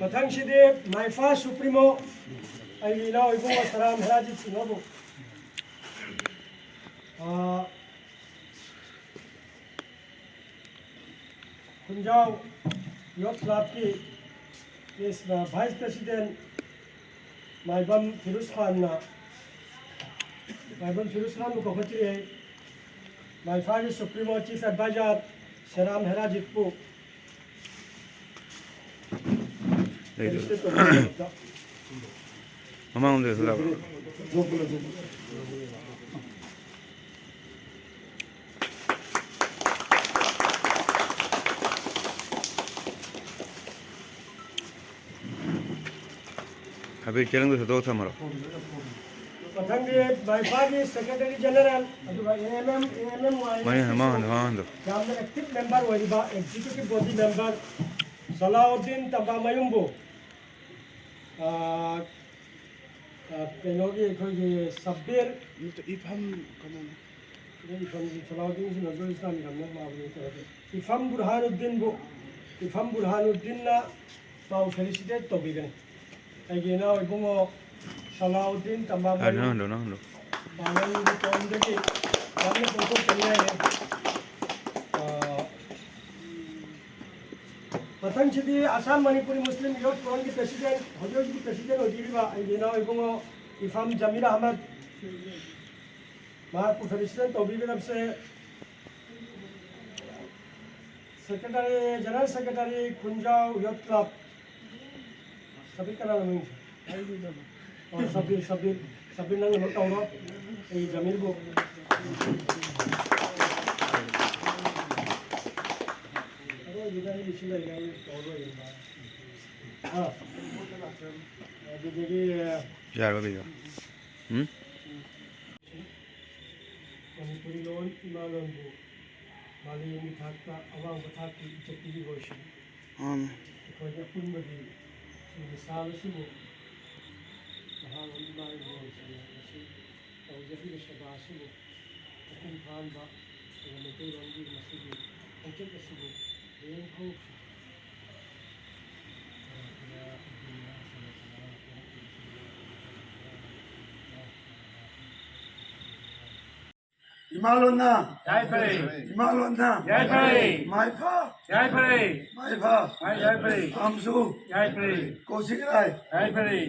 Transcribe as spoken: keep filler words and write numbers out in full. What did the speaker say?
ꯃꯊꯪꯁꯤꯗꯤ ꯃꯥꯏꯐꯥ ꯁꯨꯄ꯭ꯔꯤꯃꯣ ꯑꯩꯒꯤ ꯏꯅꯥꯎ ꯏꯕꯨꯡꯉꯣ ꯁꯔꯥꯝ ꯍꯦꯔꯥꯖꯤꯠ ꯁꯤꯡꯍꯕꯨ, ꯑꯥ, ꯈꯨꯟꯖꯥꯎ ꯌꯣꯠ ꯀ꯭ꯂꯕꯀꯤ ꯚꯥꯏꯁ ꯄ꯭ꯔꯦꯁꯤꯗꯦꯟ ꯃꯥꯏꯕꯝ ꯐꯤꯔꯨꯖ ꯈꯥꯟꯅ, ꯃꯥꯏꯕꯝ ꯐꯤꯔꯨꯖ ꯈꯥꯟꯕꯨ ꯀꯧꯈꯠꯆꯔꯤ꯫ ꯃꯥꯏꯐꯥꯒꯤ ꯁꯨꯄ꯭ꯔꯤꯃꯣ ꯆꯤꯐ ꯑꯦꯗꯚꯥꯏꯖꯔ ꯁꯦꯔꯥꯝ ꯍꯦꯔꯥꯖꯤꯠꯄꯨ ꯂꯩꯗꯨ꯫ ꯐꯦꯂꯤꯁꯤꯇꯦꯠ ꯇꯧꯕꯒꯤꯗꯃꯛꯇ꯫ ꯃꯃꯥꯡꯂꯣꯝꯗ ꯂꯥꯛꯑꯣ꯫ ꯍꯥꯏꯐꯦꯠ ꯆꯦꯔꯪꯗꯨ ꯁꯠꯇꯣꯛꯑ ꯊꯝꯃꯔꯣ꯫ ꯃꯊꯪꯗꯤ ꯃꯥꯏꯐꯥꯒꯤ ꯁꯦꯀ꯭ꯔꯦꯇꯔꯤ ꯖꯦꯅꯔꯦꯜ, ꯑꯗꯨꯒ A M M, A M M Y ꯃꯥꯅꯦ, ꯃꯃꯥꯡꯗ, ꯃꯃꯥꯡꯗ꯫ ꯌꯥꯝꯅ ꯑꯦꯛꯇꯤꯚ ꯃꯦꯝꯕꯔ ꯑꯣꯏꯔꯤꯕ ꯑꯦꯛꯖꯤꯀ꯭ꯌꯨꯇꯤꯚ ꯕꯣꯗꯤ ꯃꯦꯝꯕꯔ ꯁꯂꯥꯎꯗꯤꯟ ꯇꯝꯕꯥꯃꯌꯨꯝꯕꯨ, ꯑꯥ, ꯑꯥ, ꯀꯩꯅꯣꯒꯤ ꯑꯩꯈꯣꯏꯒꯤ ꯁꯕꯤꯔ ꯅꯠꯇꯦ, ꯏꯐꯝ ꯀꯩꯅꯣꯅꯦ꯫ ꯑꯗꯩ ꯏꯐꯝ ꯁꯂꯥꯎꯗꯤꯟꯁꯤꯅꯁꯨ ꯏꯁꯂꯥꯝ ꯂꯝꯅ ꯃꯥꯕꯨ ꯇꯧꯔꯒ ꯏꯐꯝ ꯕꯨꯔꯍꯥꯅꯨꯗꯤꯟꯕꯨ, ꯏꯐꯝ ꯕꯨꯔꯍꯥꯅꯨꯗꯤꯟꯅ ꯃꯥꯕꯨ ꯐꯦꯂꯤꯁꯤꯇꯦꯠ ꯇꯧꯕꯤꯒꯅꯤ꯫ ꯑꯩꯒꯤ ꯏꯅꯥꯎ ꯏꯕꯨꯡꯉꯣ ꯁꯂꯥꯎꯗꯤꯟ ꯇꯝꯕꯥꯃꯌꯨꯝ꯫ ꯑꯥ, ꯅꯪꯍꯜꯂꯣ, ꯅꯪꯍꯜꯂꯣ꯫ ꯄꯥꯡꯒꯜꯒꯤ ꯇꯣꯟꯗꯒꯤ ꯌꯥꯝꯅ ꯄꯣꯛꯊꯣꯛꯆꯅꯤꯡꯉꯥꯏꯅꯤ꯫ ꯑꯥ, ꯃꯊꯪꯁꯤꯗꯤ ꯑꯁꯥꯝ ꯃꯅꯤꯄꯨꯔꯤ ꯃꯨꯁꯂꯤꯝ ꯌꯨꯠ ꯐꯣꯔꯝꯒꯤ ꯄ꯭ꯔꯦꯁꯤꯗꯦꯟ, ꯍꯧꯖꯤꯛ ꯍꯧꯖꯤꯛꯀꯤ ꯄ꯭ꯔꯦꯁꯤꯗꯦꯟ ꯑꯣꯏꯕꯤꯔꯤꯕ ꯑꯩꯒꯤ ꯏꯅꯥꯎ ꯏꯕꯨꯡꯉꯣ ꯏꯐꯝ ꯖꯃꯤꯔ ꯑꯍꯃꯗ, ꯃꯍꯥꯛꯄꯨ ꯐꯦꯂꯤꯁꯤꯇꯦꯠ ꯇꯧꯕꯤꯒꯗꯕꯁꯦ ꯁꯦꯀ꯭ꯔꯦꯇꯔꯤ, ꯖꯦꯅꯔꯦꯜ ꯁꯦꯀ꯭ꯔꯦꯇꯔꯤ, ꯈꯨꯟꯖꯥꯎ ꯌꯨꯠ ꯀ꯭ꯂꯕ꯫ ꯁꯕꯤꯔ ꯀꯅꯥꯅꯣ ꯃꯃꯤꯡꯁꯦ? ꯑꯣ, ꯁꯕꯤꯔ, ꯁꯕꯤꯔ, ꯁꯕꯤꯔ ꯅꯪꯅ ꯑꯃ ꯇꯧꯔꯣ꯫ ꯑꯩ ꯖꯃꯤꯔꯕꯨ꯫ ꯑꯔꯣꯏꯕꯗ ꯑꯩꯒꯤ ꯁꯤ ꯂꯩꯔꯦ, ꯑꯩ ꯇꯧꯔꯣꯏ꯫ ꯑꯥ꯫ ꯑꯗꯨꯗꯒꯤ, ꯌꯥꯔꯕ video? ꯎꯝ? ꯃꯅꯤꯄꯨꯔꯤ ꯂꯣꯟ ꯏꯃꯥ ꯂꯣꯟꯕꯨ ꯃꯥꯂꯦꯝꯒꯤ ꯊꯥꯛꯇ ꯑꯋꯥꯡꯕ ꯊꯥꯛꯀꯤ ꯏꯖꯠ ꯄꯤꯕꯤꯕ ꯑꯣꯏꯁꯅꯨ꯫ ꯃꯥꯅꯤ꯫ ꯑꯩꯈꯣꯏꯒꯤ ꯑꯄꯨꯟꯕꯒꯤ ꯁꯤꯒꯤ ꯃꯤꯁꯥꯜ ꯑꯁꯤꯕꯨ ꯃꯍꯥꯛ ꯏꯃꯥ ꯂꯣꯟꯁꯤꯡ ꯑꯁꯤ ꯇꯧꯖꯔꯤꯕ ꯁꯦꯕꯥ ꯑꯁꯤꯕꯨ ꯃꯄꯨꯡ ꯐꯥꯍꯟꯕ, ꯑꯗꯨꯒ ꯃꯩꯇꯩꯂꯣꯟꯒꯤ ꯃꯁꯤꯒꯤ ꯈꯣꯡꯆꯠ ꯑꯁꯤꯕꯨ ꯍꯌꯦꯡ ꯐꯥꯎ ꯏꯃꯥꯂꯣꯟꯅ꯫ ꯌꯥꯏꯐꯔꯦ꯫ ꯏꯃꯥꯂꯣꯟꯅ꯫ ꯌꯥꯏꯐꯔꯦ꯫ ꯃꯥꯏꯐ꯫ ꯌꯥꯏꯐꯔꯦ꯫ ꯃꯥꯏꯐ꯫ ꯃꯥꯏ ꯌꯥꯏꯐꯔꯦ꯫ ꯑꯝꯁꯨ꯫ ꯌꯥꯏꯐꯔꯦ꯫ ꯀꯣꯁꯤꯛ ꯔꯥꯏ꯫ ꯌꯥꯏꯐꯔꯦ꯫